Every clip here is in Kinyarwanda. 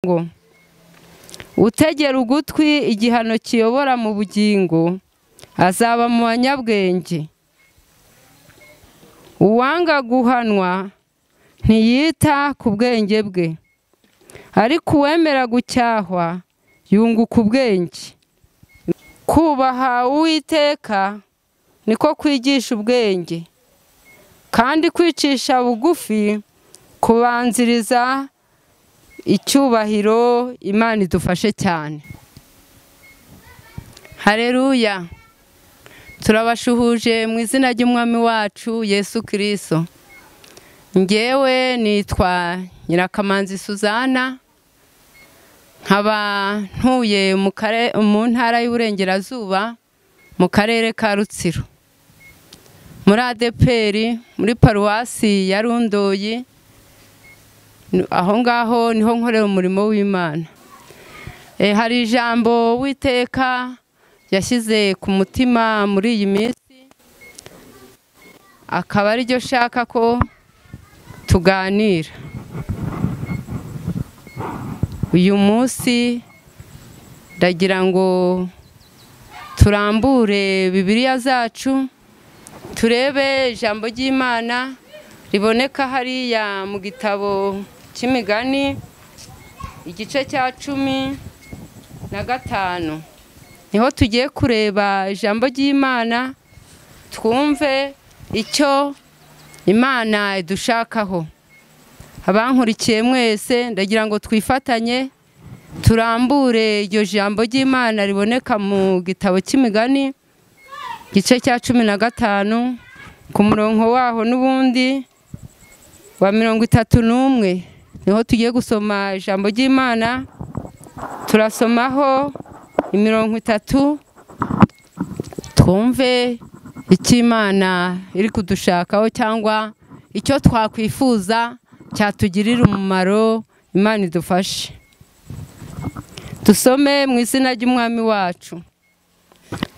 ngo utegera ugutwi igihano kiyobora mu bugingo azaba mu banyabwenge, uwanga guhanwa ntiyita ku bwenge bwe, ariko uwemera gucyahwa yunguka ubwenge. Kubaha Uwiteka niko kwigisha ubwenge, kandi kwicisha bugufi kubanziriza icyubahiro. Imana idufashe cyane. Haleluya. Turabashuhuje mu izina ry'Umwami wacu Yesu Kristo. Ngewe nitwa Nyirakamanzi Suzana, nkaba ntuye mu ntara y'Uburengerazuba mu karere ka Rutsiro, muri ADPR, muri paruwasi ya Rundoyi. Aho ngaho niho nkorera umurimo w'Imana. Hari ijambo Uwiteka yashyize ku mutima muri iyi minsi, akaba ariryo shaka ko tuganira uyu munsi. Ndagira ngo turambure Bibiliya zacu, turebe ijambo ry'Imana riboneka hariya mu gitabo cy'Imigani igice cya 15. Niho tugiye kureba ijambo ry'Imana, twumve icyo Imana idushakaho. Abankurikiye mwese, ndagira ngo twifatanye turambure iryo jambo ry'Imana riboneka mu gitabo cy'Imigani igice cya 15 ku murongo waho n'ubundi wa 31. Niho tugiye gusoma ijambo ry'Imana, turasomaho imirongo 3 twumve icyo Imana iri kudushakaho cyangwa icyo twakwifuza cyatugirira umumaro. Imana idufashe. Dusome mu izina ry'Umwami wacu.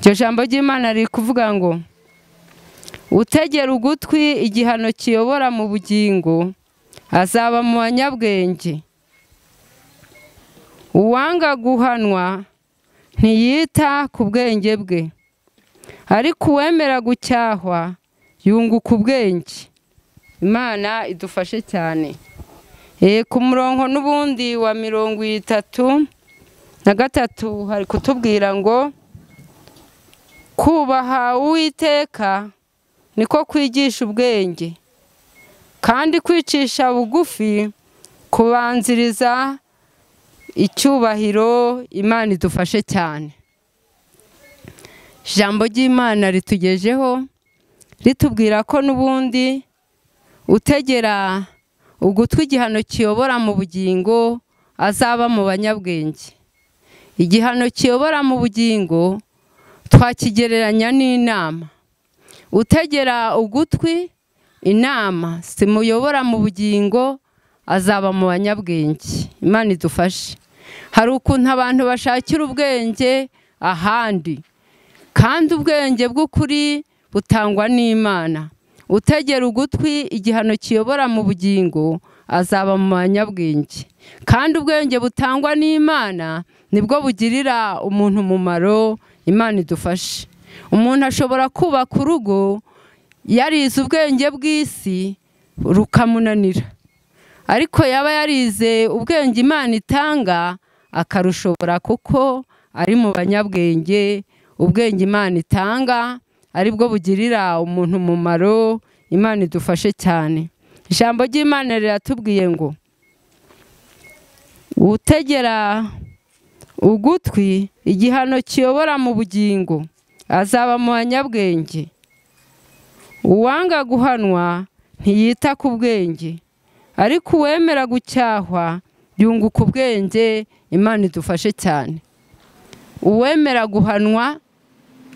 Iryo jambo ry'Imana riri kuvuga ngo utegera ugutwi igihano kiyobora mu bugingo azaba mu banyabwenge, uwanga guhanwa ntiyita ku bwenge bwe, ariko uwemera gucyahwa yunguka ubwenge. Imana idufashe cyane. Ku murongo n'ubundi wa 33 hari kutubwira ngo kubaha Uwiteka niko kwigisha ubwenge, kandi kwicisha bugufi kubanziriza icyubahiro. Imana idufashe cyane. Ijambo ry'Imana ritugejeho ritubwira ko n'ubundi utegera ugutwi igihano kiyobora mu bugingo azaba mu banyabwenge. Igihano kiyobora mu bugingo twakigereranya n'inama. Utegera ugutwi inama simuyobora mu bugingo azaba mu banyabwenge. Imana idufashe. Hari ukuntu abantu bashakira ubwenge ahandi, kandi ubwenge bw'ukuri butangwa n'Imana. Utegera ugutwi igihano kiyobora mu bugingo azaba mu banyabwenge, kandi ubwenge butangwa n'Imana nibwo bugirira umuntu umumaro. Imana idufashe. Umuntu ashobora kubaka urugo yarize ubwenge bw'isi rukamunanira, ariko yaba yarize ubwenge Imana itanga akarushobora, kuko ari mu banyabwenge. Ubwenge Imana itanga aribwo bugirira umuntu umumaro. Imana idufashe cyane. Ijambo ry'Imana riratubwiye ngo utegera ugutwi igihano kiyobora mu bugingo azaba mu banyabwenge, uwanga guhanwa ntiyita ku bwenge, ariko uwemera gucyahwa yunguka ubwenge. Imana idufashe cyane. Uwemera guhanwa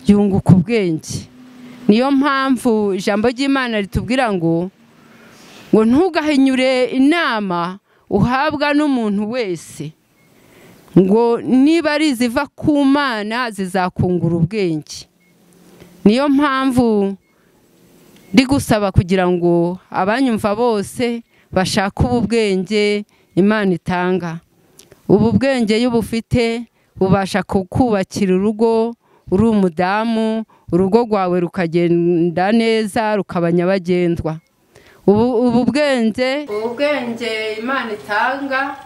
yunguka ubwenge. Niyo mpamvu ijambo ry'Imana ritubwira ngo ntugahinyure inama uhabwa n'umuntu wese, ngo niba ari iziva ku Mana zizakungura ubwenge. Niyo mpamvu ndi gusaba kugira ngo abanyumva bose bashake ubu bwenge Imana itanga. Ubu bwenge iyo ubufite bubasha kukubakira urugo, uri umudamu, urugo rwawe rukagenda neza, rukaba nyabagendwa. Ubu bwenge Imana itanga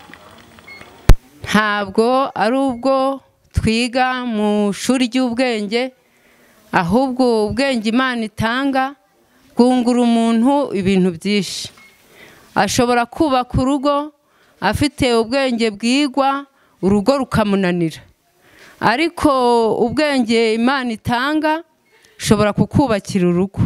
ntabwo ari ubwo twiga mu shuri ry'ubwenge, ahubwo ubwenge Imana itanga bwungura umuntu ibintu byinshi. Ashobora kubaka urugo afite ubwenge bwigwa, urugo rukamunanira. Ariko ubwenge Imana itanga ushobora kukubakira urugo,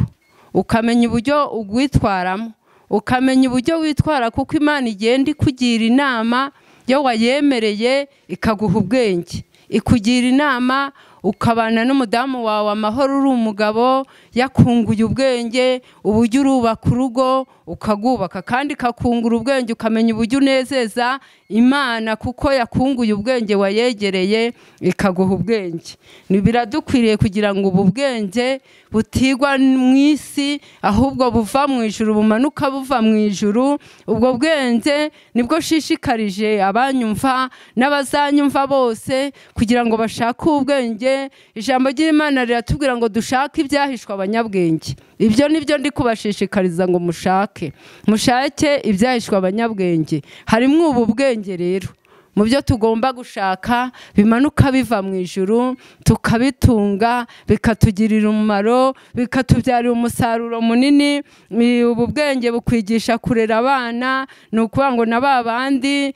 ukamenya uburyo ugwitwaramo, ukamenya uburyo witwara, kuko Imana igenda ikugira inama yo wayemereye ikaguha ubwenge, ikugira inama ukabana n'umudamu wawe amahoro, uri umugabo yakunguye ubwenge, uburyo urubaka urugo ukagubaka, kandi ikakungura ubwenge ukamenya uburyo unezeza Imana, kuko yakunguye ubwenge wayegereye ikaguha ubwenge. Biradukwiriye kugira ngo ubu bwenge butigwa mu isi, ahubwo buva mu ijuru, bumanuka buva mu ijuru. Ubwo bwenge nibwo shishikarije abanyumva n'abazanyumva bose kugira ngo bashake ubwenge. Ijambo ry'Imana riratubwira ngo dushake ibyahishwe abanyabwenge. Ibyo nibyo ndi kubashishikariza ngo mushake ibyahishwe abanyabwenge. Harimo ubu bwenge rero mu byo tugomba gushaka bimanuka biva mu ijuru, tukabitunga bikatugirira umumaro, bikatubyarira umusaruro munini. Ubu bwenge bukwigisha kurera abana, ni ukuvuga ngo na ba bandi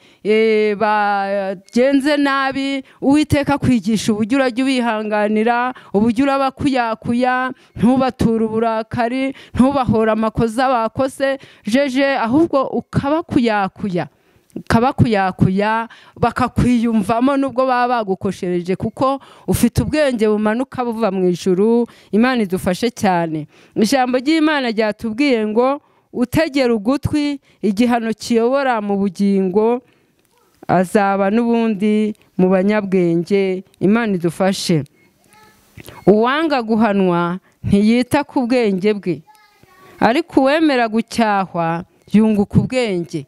bagenze nabi, Uwiteka kwigisha uburyo urajya ubihanganira, uburyo urabakuyakuya, ntubature uburakari, ntubahora amakosa bakose jeje, ahubwo ukabakuyakuya bakakwiyumvamo nubwo baba bagukoshereje, kuko ufite ubwenge bumanuka buva mu ijuru. Imana idufashe cyane. Ijambo ry'Imana ryatubwiye ngo utegera ugutwi igihano kiyobora mu bugingo azaba n'ubundi mu banyabwenge. Imana idufashe. Uwanga guhanwa ntiyita ku bwenge bwe, ariko uwemera gucyahwa yunguka ubwenge.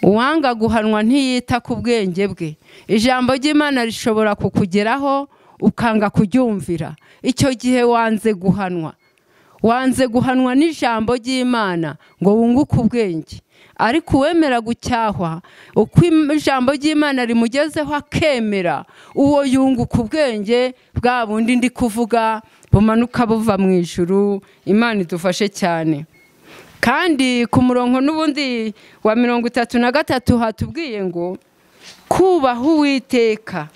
Uwanga guhanwa ntiyita ku bwenge bwe. Ijambo ry'Imana rishobora kukugeraho ukanga kuryumvira. Icyo gihe wanze guhanwa, wanze guhanwa n'ijambo ry'Imana ngo wunguke ubwenge. Ariko uwemera gucyahwa, uko ijambo ry'Imana rimugezeho akemera, uwo yunguka ubwenge bwa bundi ndi kuvuga bumanuka buva mu ijuru. Imana idufashe cyane. Kandi ku murongo n'ubundi wa 33 hatubwiye ngo kubaha Uwiteka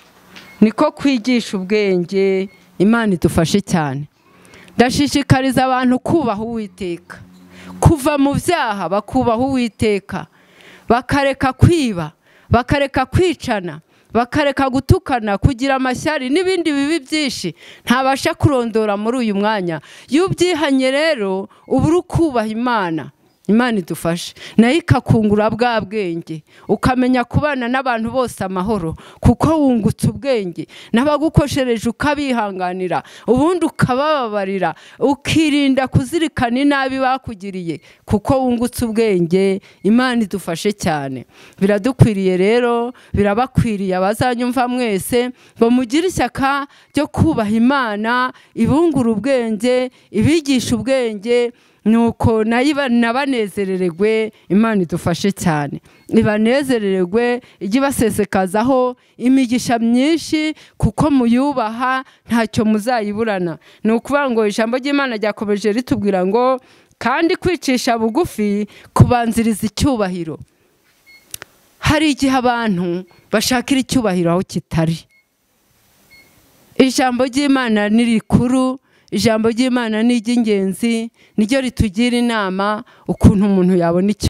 niko kwigisha ubwenge. Imana idufashe cyane. Ndashishikariza abantu kubaha Uwiteka, kuva mu byaha bakubaha Uwiteka, bakareka kwiba, bakareka kwicana, bakareka gutukana, kugira amashyari n'ibindi bibi byinshi ntabasha kurondora muri uyu mwanya. Iyo ubyihanye rero uba uri kubaha Imana. Imana idufashe nayo ikakungura bwa bwenge, ukamenya kubana n'abantu bose amahoro, kuko wungutse ubwenge, n'abagukoshereje ukabihanganira, ubundi ukabababarira, ukirinda kuzirikana inabi bakugiriye, kuko wungutse ubwenge. Imana idufashe cyane. Biradukwiriye rero, birabakwiriye abazanyumva mwese ngo mugire ishyaka ryo kubaha Imana, ibungura ubwenge, ibigisha ubwenge, nuko nayo nabanezerererwe. Imana idufashe cyane, ibanezerererwe, ijye ibasesekazaho imigisha myinshi, kuko muyubaha ntacyo muzayiburana. Ni ukuvuga ngo ijambo ry'Imana ryakomeje ritubwira ngo kandi kwicisha bugufi kubanziriza icyubahiro. Hari igihe abantu bashakira icyubahiro aho kitari. Ijambo ry'Imana ni rikuru, ijambo ry'Imana ni iry'ingenzi, niryo ritugira inama ukuntu umuntu yabona icyo